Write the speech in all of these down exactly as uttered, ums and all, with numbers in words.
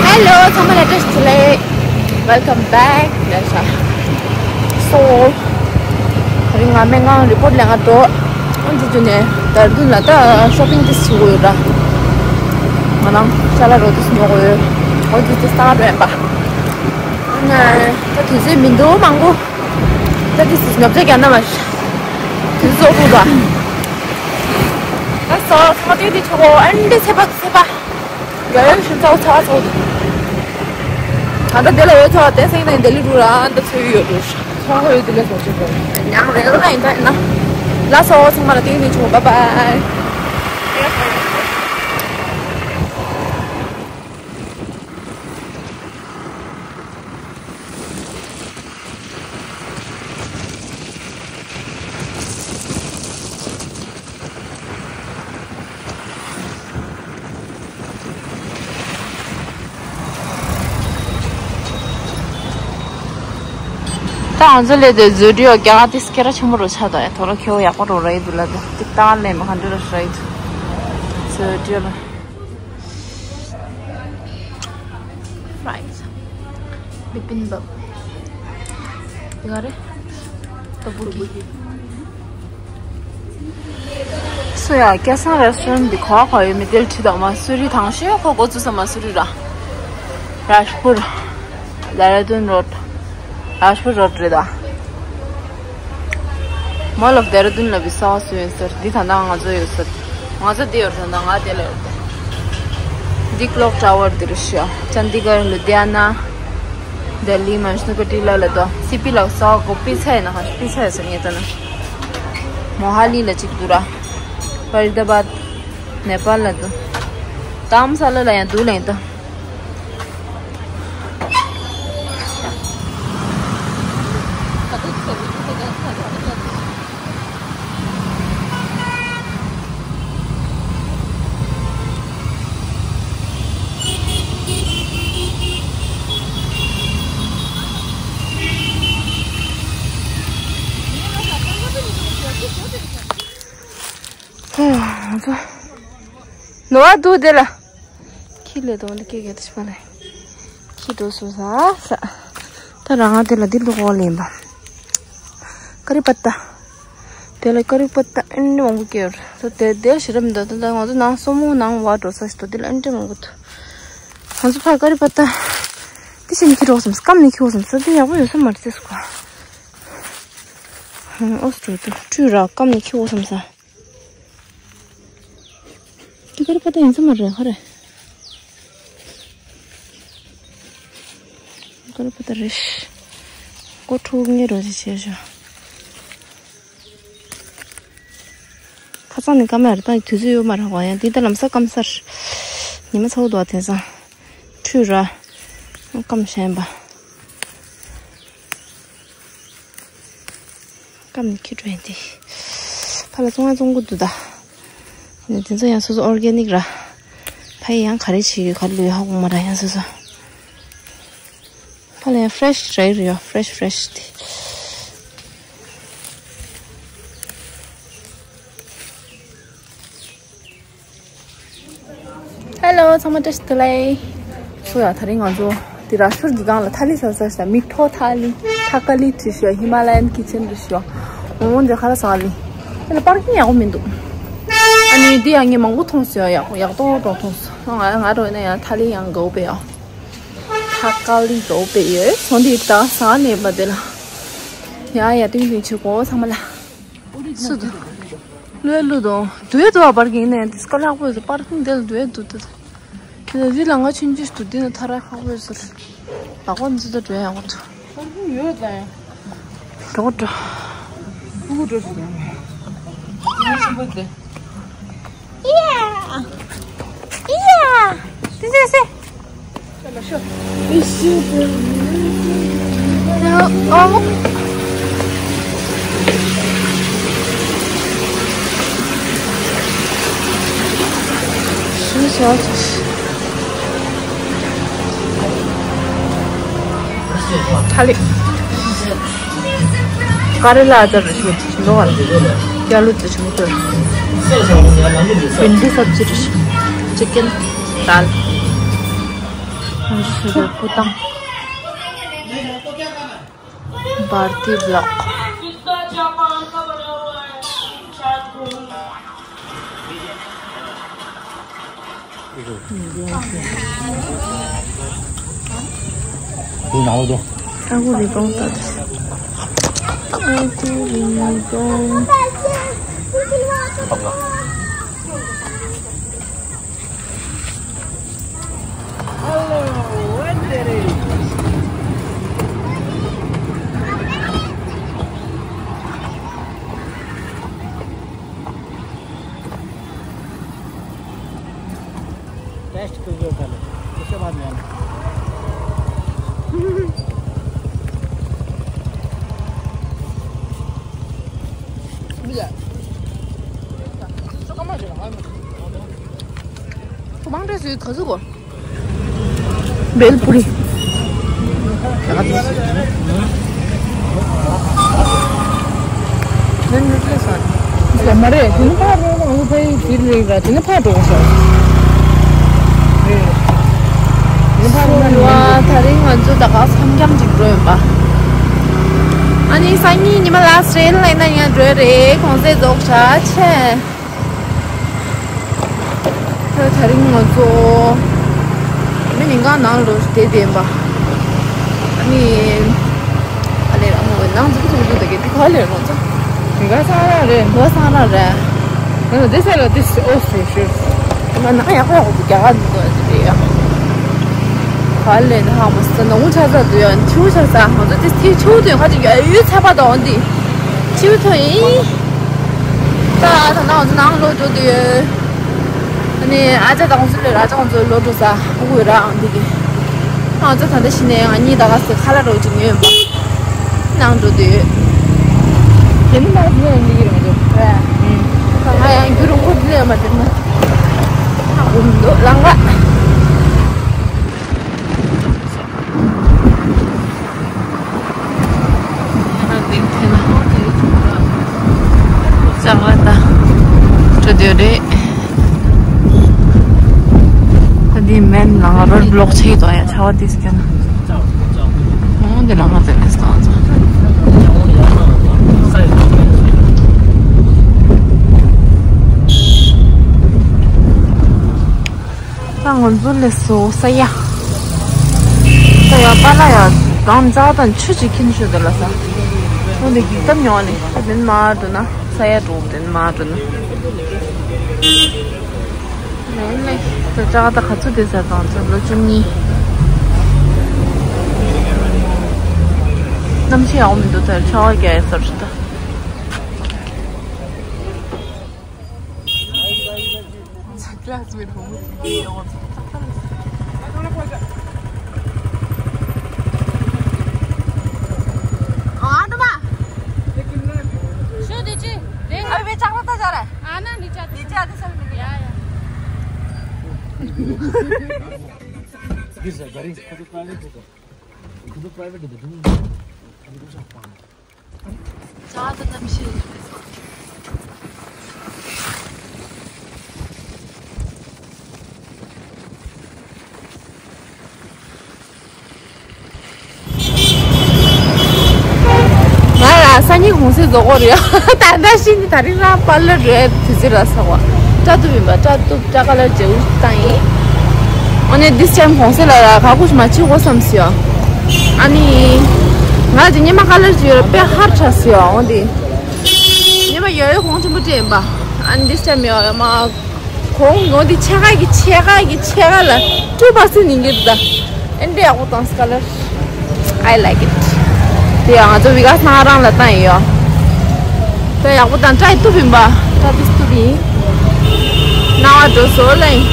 ཧེ་ལོ། ཚང་མ་ལ་བཀྲ་ཤིས་བདེ་ལེགས། Welcome back. So, དེ་རིང་ང་སྨན་ཁང་རི་པོར་ཊི་ལེན་ག་འགྲོ། ཨ་འདི་དུས་ནས་ཌེ་ར་ཌུན་ལ་ད་ཤོ་པིང་ཏིས་བྱེད་དགོས་ཡོད་ར། ང་རང་ཅ་ལག་རོ་ཏིས་ཉོ་དགོས་ཡོད། ཨོ་ཏིས་ཏིས་ད་འགྲོ་ཡིན་པ། ཨ་ནི་ད་དུས་ཚོད་མི་འདུག་མང་པོ། ད་ཏིས་ཏིས་ཉོ་ཚད་རྒྱག་ན་མ་ཤི། དུས་ཚོད་འགྲོ་ད། ད་སོ་སོ་དེ་དེ་ཆོག་གོ། ཨ་འདི་ཚེ་པ་ཚེ་པ། རྒྱལ་ཡོན་ཞིག་ཚ་བོ་ཚ་བ་ཚ་བོ། ད་ལྟ་དེ་ལ་འོས་ཚ་བ་དེ་སེང་ནས་དེ་ལི་འགྲོ་ར་ཨ་ད་ཚོད་ཡོད་འགྲོ། ཚོང་ཁ་ཡོད་དེ་ལས་སོང་ཆོག་གོ། ཉམས་རེ་རེ་ཡིན་ད་ཡིན་ན། ལ་སོ་ཚང་མ་ལ་ཏིང་ཏིང་ཆོག་གོ། བཱའི་བཱའི། ད་ང་ཚོ་ལས་དེ་བཟོས་དུས་རྒྱ་གར་དེ་སྐད་གྲགས་ཆེན་པོ་རུ་ཆགས་འདུག་ཡ། དོ་ར་ཁེ་བོ་ཡག་པོ་རུ་རེད་འདུག་ལ། དེ་ཏིག་ཏག་ལས་མ་ག་འདྲ་རུ་རེད་འདུག་བཟོས་དུས་ལ། Fries. Bibimbap. དེ་ག་རེད། ཏོ་བུ་གི། སུ་ཡ་སྐལ་བཟང་རེ་སི་ཊོ་རན་འདི་ག་པར་ཡོད་མེད་དེ་ལ་དྲིས་དང་མ། སུ་རི་ཐང་ཤོད་ཁོ་འགོ་བཙུགས་ས་མ། སུ་རི་ར། རཱཇ་པུར། ལ་ར་དུན་རོ་ཌི། རཱཇ་པུར་རོ་ཌི་རེད་ད། Mall of Dehradun ལབ་པའི་ས་བ་སུ་ཡོད་ཟེར། འདི་ད་ལྟ་ང་ཚོ་ཡོད་ཟེར། ང་ཚོ་འདི་ཡོད་ད་ལྟ་ང་དེ་ལ་ཡོད་དེ། འདི་ཀི་ལོག་ཊ་ཝར་འདི་རུ་ཤོག་ཅན་དི་གར། ལུ་དྷི་ཡ་ན། ལྡི་ལི། མན་ཇུ་ནི་གྷ་ཊི་ལ་ལ་དོ། སི་པི་ལ་ས་བ་གོ་པི་ཚ་ཡིན་ན་ཧ་པི་ཚ་ཡིན་ཟེར་ངེས་ད་ན། མོ་ཧ་ལི་ལ་གཅིག་འདུག་ར། ཕ་རི་དཱ་བཱད། ནེ་པཱལ་ལ་འདུག་དྷ་རམ་ས་ལ་ལ་ཡང་འདུག་ལེན་ད། ནོར་བ་འདུག་དེ་ལ། ཁྱི་ལས་དོན་དེ་སྐད་སྐད་དེ་ཕ་ལ། ཁྱི་འགྲོ་སོང་ས་ས། ད་རང་ང་དེ་ལ་འདི་ལུག་འོག་ལེན་པ། ཀ་རི་པ་ཏ། དེ་ལ་ཀ་རི་པ་ཏ་ཨེ་འདྲ་མང་པོ་སྐྱེས་ཡོད། ད་དེ་དེ་ཞེ་དྲག་མི་འདུག་ད་ང་ཚོ་ནང་སོ་མོ་ནང་བ་འགྲོ་ས་ཞིག་འདུག་དེ་ལ་ཨེ་འདྲ་མང་པོ་འདུག་ང་ཚོ་ཕ་ཀ་རི་པ་ཏ། དེ་བཞིན་ཁྱི་འགྲོ་སོང་ས། སྐམ་ནས་ཁྱི་འོ་སོང་ས། དེ་ཡག་པོ་ཡོད་ས་མ་རེད་ཟེར་སོ། ཨོ་སི་ཏྲོ་དུ་ཁྲུས་ར་སྐམ་ནས་ཁྱི་འོ་སོང་ས། དེ་ཀ་རི་པ་ཏ་ཡིན་ས་མ་རེད་ཧ་རེ། ཀ་རི་པ་ཏ་རེད། ཀོ་ཁྲུག་ངེ་རོ་ཅི་བྱས་བྱ། ཁ་སང་ནས་སྐམ་ཡ་རེད། ད་དུས་ཚོད་ཡོད་མ་རེད་གོ། ཡང་འདི་ད་ལམ་སང་སྐམ་ས་རེད། ཉི་མ་ཚ་བོ་འདུག་དེང་སང་། ཁྲུས་ར། སྐམ་ཞན་པ། སྐམ་ནས་ཁྱི་འགྲོ་ཡིན་ཏེ། ཕ་ལ་བཙོང་ཡ་བཙོང་གི་འདུག་ད། ནི་དེ་ཚོ་ཡང་སོ་སོ་ཨོར་གེ་ནིག་ར། ཕ་ཡི་ཡང་ག་རེ་བྱེད་ཡོད་ག་རེ་ལུས་ཧ་གོ་མ་ར་ཡང་སོ་སོ། ཕ་ལ་ཡང་ཕ་རེ་ཤི་ར་ཡོད་རེད་ཡོ། ཕ་རེ་ཤི་ཕ་རེ་ཤི་དེ། ཧེ་ལོ། ཚང་མ་བཀྲ་ཤིས་བདེ་ལེགས། སོ་ཡ་ད་རིང་ང་ཚོ་དེ་ར་ཤུར་གྱི་སྒང་ལ་ཐ་ལི་ཟ་ས་ཤ་མི་ཐོ་ཐ་ལི་ཐ་ཀ་ལི་ཏི་ཤ་ཧི་མ་ལ་ཡན་ཀི་ཆེན་ཏི་ཤ། འོ་འདི་ཁ་ལ་ཟ་ལི། དེ་ལ་པར་ཀིང་ཡག་པོ་མི་འདུག་ཨ་ནི་འདི་ཡང་ངས་མང་པོ་མཐོང་སོང་ཡ། ཡག་ཡག་ཏོག་ཏོག་མཐོང་སོང་། ང་ང་རོ་ཡིན་ན་ཡང་ཐ་ལི་ཡང་དགའ་པོ་ཡ། ཐ་ཀ་ལི་དགའ་པོ་ཡོད་སོང་དེ་ད་ཟ་ནས་པ་དེ་ལ། ཡ་ཡ་ཏིང་ཏིང་བྱེད་གོ་ཚང་མ་ལ། སུ་དང་། ལུས་ལུས་དང་དུ་ཡེ་དུ་བ་པར་གིན་ནས་དིས་ཀ་ལྷག་པོ་ཡོད་པར་གིན་དེ་ལ་དུ་ཡེ་དུ་དུ། དེ་ལ་རི་ལ་ང་ཆུན་ཆུ་དུ་དེ་ནས་ཐ་ར་ཁག་པོ་ཡོད་ཟེར། ལག་པ་འཛུ་ད་འགྲོ་ཡ་ཡོད། པར་གིན་ཡོད་ད་ཡ། འགྲོ་འགྲོ། ཕུ་གུ་འགྲོ་སོང་། ང་ཆེན་པོ་དེ། ཡ། ཡ། དེ་སེ་སེ། ཐ་ལི། ཀ་རེ་ལ་ཨ་ཅར་རེ་ཞིག་ལོ་བ་ལ། ཀྱ་ལུ་ཙི་ཆུང་ཏོ། भिंडी सब्जी, चिकन दाल। Bharti block. Test कीजिए पहले, उसके बाद में आना। भेलपुरी। མ་རེད། དེ་ནི་ཕར་འགྲོ་ན་ང་ཚོ་ཕ་ཡུལ་དེར་རེད་ར། དེ་ནི་ཕར་འགྲོ་དགོས་ས་རེད། དེ་ནི་ཕར་འགྲོ་ན་ལེན་དགོས། ད་རིང་ང་ཚོ་ད་ག་སེམས་ཁམས་ཅིག་འགྲོ་ཡིན་པ། ཨ་ནི་སང་ཉིན་ཉི་མ་ལ་སི་ཊི་རེད་ལ་ཡིན་ན་ཡང་འགྲོ་རེད། གུང་སེང་རྫོགས་བྱ་ཆེ། ད་ད་རིང་ང་ཚོ་མི་ཉིན་གང་ནང་ལོགས་བསྡད་བསྡད་པ། ཨ་ནི་ཨ་ལས་རང་ངོ་ནང་འཛུགས་འཛུགས་འཛུགས་ད་གི་དེ་ག་ལས་ང་ཚོ་དེ་ག་སང་ར་རེད། ང་སང་ར་རེད། ང་ཚོ་དེ་ས་ལ་དེ་ཨོ་སུ་ཤུ་ང་ནང་ཡག་པོ་ཡག་པོ་རྒྱ་གར་འཛུགས་འཛུགས་རེད་ཡ། ག་ལས་ན་ཧ་མ་སི་ནང་ཆ་ས་དུ་ཡ་ཆུ་ཆ་ས་ང་ཚོ་དེ་དེ་ཆུ་དུ་ཁ་ཅིག་ཡ་ཡུལ་ཚ་པ་དང་འདི་ཆུ་ཐོ་ཡིན། ད་ད་ནང་ནང་ལོག་འགྲོ་དུས། ཨ་ནི་ཨ་ཅག་དང་ཚུ་ལས་ཨ་ཅག་ཚུ་ལོག་འགྲོ་ས་ཧུ་ཡོད་ར་ཨང་འདི་གི། ང་ཚོ་ད་ལྟ་ཕྱི་ནས་ང་གཉིས་ད་ག་སེ་ཁ་ལག་རོགས་ཅིག་ཉོས་ཡོད་པ། ནང་འགྲོ་དུས། དེ་ནི་ད་ཚུ་ལས་འདི་གི་རང་འགྲོ། ད་ང་ཡང་རྒྱུ་རུང་ཁོ་དེ་ལས་མ་དེ་ན། ཧ་གོ་མི་འདུག་ལང་ག་ཨ་འདི་ཐེ་ན་ཙག་ལ་ད་འགྲོ་དུས་རེད། ད་འདི་མེན་ལ་ང་རོ་རོཌ་བློག་ཆེ་དོ་ཡ་ཆ་བ་ཏིས་ཀྱང་ཨོ་འདི་ལ་ང་ཙེ་ལེས་དང་ཙོ། ད་ང་ཚོ་ལས་སོ་ས་ཡ། ས་ཡ་པ་ལ་ཡ་དང་ཛ་དང་ཆུ་ཅིག་ཁྱིན་ཤོད་དེ་ལ་ས། འོ་དེ་གི་གཏམ་ཉོ་ནི་ཨ་དེན་མ་འགྲོ་ན་ས་ཡ་འགྲོ་དེན་མ་འགྲོ་ན། ལན་ལེ་ད་ཅག་ད་ག་ཚོད་དེ་ས་དང་ཚོད་ལོ་བཅུ་གཉིས། གནམ་གཤིས་ཡག་མི་འདུག་ད་ཆར་པ་རྒྱག་ཡ་ས་རེད་ད། Classmate ཧོ་མོ་ཚིག་གི་ཡོང་ཚོགས་ཚགས་ཚགས་ལ་ཨ་ནུ་མ། ཤོ་དེ་ཅི་རེད། ཨ་བེ་ཅག་རོ་ད་ཇ་ར། ཨ་ན་ནི་ཅ་དེ་ནི་ཅ་དེ་སམ་ཡ་ཡ། This is a very, for the private, for the private, the room, the room is fine. ང་ལ་སང་ཉིན་གུང་སེང་རྫོགས་ཀྱི་རེད། ད་ལྟ་ཕྱི་ནས་ད་རིང་རང་པར་ལར་རེད་དུས་ཚོད་རག་སོང་བ། སྐྲ་གཏུབ་ཡིན་པ། སྐྲ་གཏུབ་སྐྲ་ཀ་ལར་བརྗེ་པོ་བཏང་ཡིན། ཨ་ནི་this time གུང་སེང་ལ་ར་ཁ་ཁུ་ཞིག་མ་བྱེད་དགོས་བསམ་སོང་ཡ། ཨ་ནི་ང་ཅིག་སྙེ་མ་ཀ་ལར་ཅིག་ཡོད་ར་དཔེ་ཧར་ཆགས་སོང་ཡ། འོ་དེ་སྙེ་མ་ཡོད་ཡོད་གོང་ཆེན་པོ་སྤྲད་ཡིན་པ། ཨ་ནི་this time ཡ་མ་གོང་ཡོང་དེ་ཕྱེད་ཀ་གི་ཕྱེད་ཀ་གི་ཕྱེད་ཀ་ལ་two percent ཡིན་གྱི་འདུག་ད། ཨེ་འདྲ་ཡག་པོ་བཏང་སི་ཀ་ལར། I like it. དེ་ཡང་ང་ཚོ་བི་ག་སྣང་རང་ལ་བཏང་ཡིན་ཡོ། ད་ཡག་པོ་བཏང་སྐྲ་ཡི་གཏུབ་ཡིན་པ། སྐྲ་དེ་གཏུབ་ཡིན། སྣང་བ་འགྲོ་སོ་ལ་ཡིན།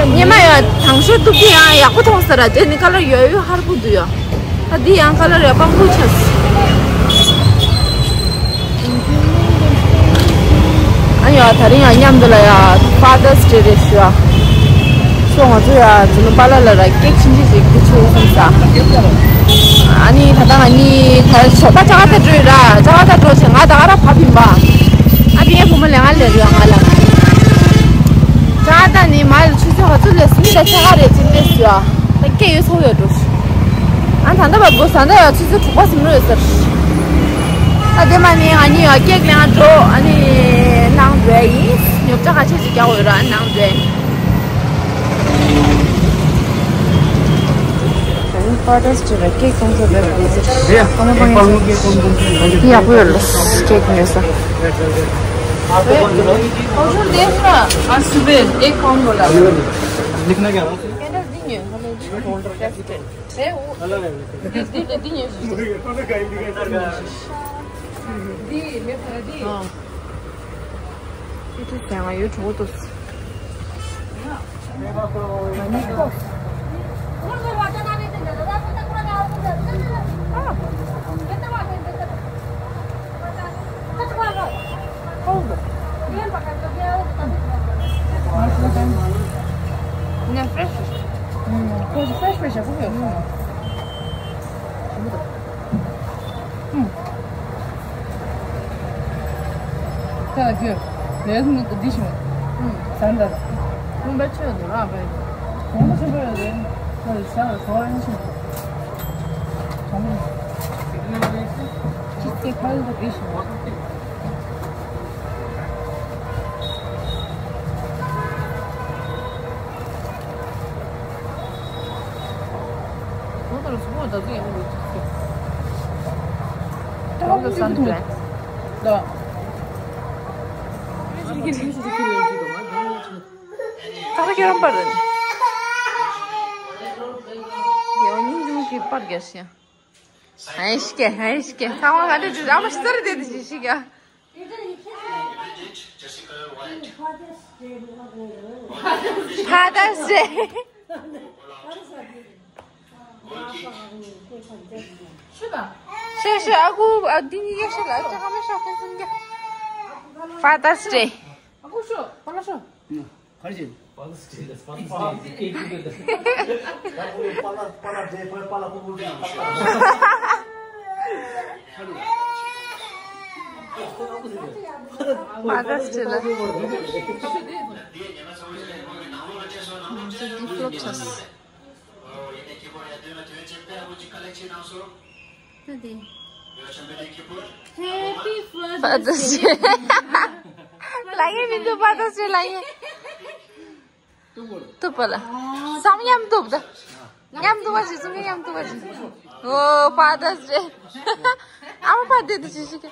སྙེ་མ་ཡོད་དང་ཤོས་གཏུབ་དེ་ཡང་ཡག་པོ་མཐོང་ས་ར་དེ་ནི་ཀ་ལར་ཡོད་ཡོད་ཧར་པོ་འདུག་ཡོ། ད་འདི་ཡང་ཁ་ལར་ཡ་པང་ཁུ་ཆགས། ཨ་ཡ་ད་རིང་ཡང་མཉམ་དུ་ལ་ཡ་Father's Day རེད་ཞུ་ཨ། སོ་ང་ཚོ་ཡ་ཛུ་ནུ་པཱ་ལར་ལ་ར་ཀེག་ཆུང་ཆུང་ཞིག་འདི་ཆུ་བསམ་ས། ཨ་ནི་ད་ལྟ་ང་གཉིས་ད་ཞོགས་པ་ཅ་ག་ད་འགྲོ་ཡོད་ར། ཅ་ག་ད་འགྲོ་ཞིག་ང་ད་ག་ར་བབ་ཡིན་པ། ཨ་དེ་ངའི་བུ་མོ་ལ། དེ་རུ་ང་ལ། ད་ད་ནི་མ་ལ་ཆུ་ཚོད་ག་ཚོད་ལས་སུ་མི་ད་ཆ་ག་རེད་ཅིག་ལས་སུ་ཡ། ད་སྐད་ཡོད་ཚོ་ཡོད་འགྲོ། ཨ་ད་ད་བ་བོ་ས་ད་ཡ་ཆུ་ཚོད་དྲུག་པ་སུ་མི་རེད་ཟེར། ཨ་དེ་མ་ནི་ང་གཉིས་ཡ་ཀེག་ལེན་འགྲོ། ཨ་ནི་ནང་འགྲོ་ཡ་ཡིན། ཉོ་ཆ་ག་ཆེ་ཞིག་རྒྱག་འོས་ར་ནང་འགྲོ་ཡ་ཡིན། Father's Day ལ་ཀེག་གཏོང་ས་རེད་པ། ཡག་པོ་ཡོད་ལ་ཀེག་ཉོས་ས། और छोड़ दे ना। आज सुबह एक पाउंड बोला। लिखना क्या है? कहना दिन है, हमें भी बोल रहा है। ए, वो। अलग है। दिन, दिन, दिन है। दी, मैं भरा दी। हाँ। ये तो क्या है? ये छोड़ दो। 그냥 fresh. 음, 그래서 fresh fresh 하고. 음. 자, 그, 내가 먹는 거 드시면. 응. 산다. 응, 맞춰야 돼. 아, 그래. 너무 싶어야 돼. 나 진짜 좋아하는 친구. 정말. 진짜 가는 거 드시면. ཧའི་ཤི་ཀེ། ཧའི་ཤི་ཀེ། ཚང་མ་ག་འདྲ་འདྲ་ཨ་མ་ཤི་ཙར་དེ་དེ་ཤི་ཤི་ཀ། Father's Day. ཤི་ཤི་ཨ་ཁུ་ཨ་དེ་གཉིས་ཀ་ཤི་ལ་ཅི་ཧ་མ་ཤ་ཁན་སུན་ཀ། Father's Day. ཨ་ཁུ་ཤོ་པ་ལ་ཤོ། ག་རེ་བྱེད། Father's Day, Father's Day. Father's Day ལ། ང་ཚོ་འདི་ཕློག་ཆགས། Happy Father's Day. ལ་ཡེ་མི་འདུག Father's Day ལ་ཡེ། ཐུབ་པ་ལ། སམ་མཉམ་ཐུབ་ད། མཉམ་ཐུབ་པ་ཞིག་སུ་མཉམ་ཐུབ་པ་ཞིག་ཨོ་Father's Day. ཨ་མ་Father's Day ཞིག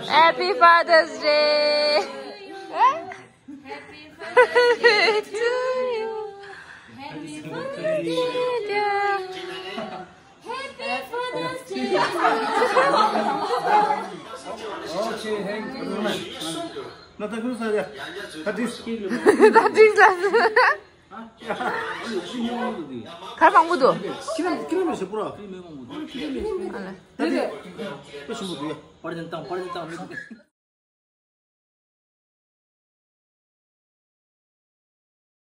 Happy Father's Day. Happy Father's Day to you. Happy Father's Day, dear. Happy Father's Day to you. Okay, thank you very much. ད་ད་ཁུར་ས་ཡ། ད་དྲིས། ད་དྲིས་ལ། གར་མང་པོ་འདུག་ཁྱི་རྣམས་ཁྱི་རྣམས་ཞིག་པོ་ར། ཨ་ལ། ད་དྲིས། ད་ཞིམ་པོ་འདུག་ཡ། པར་ཅན་བཏང་པར་ཅན་བཏང་མི་འདུག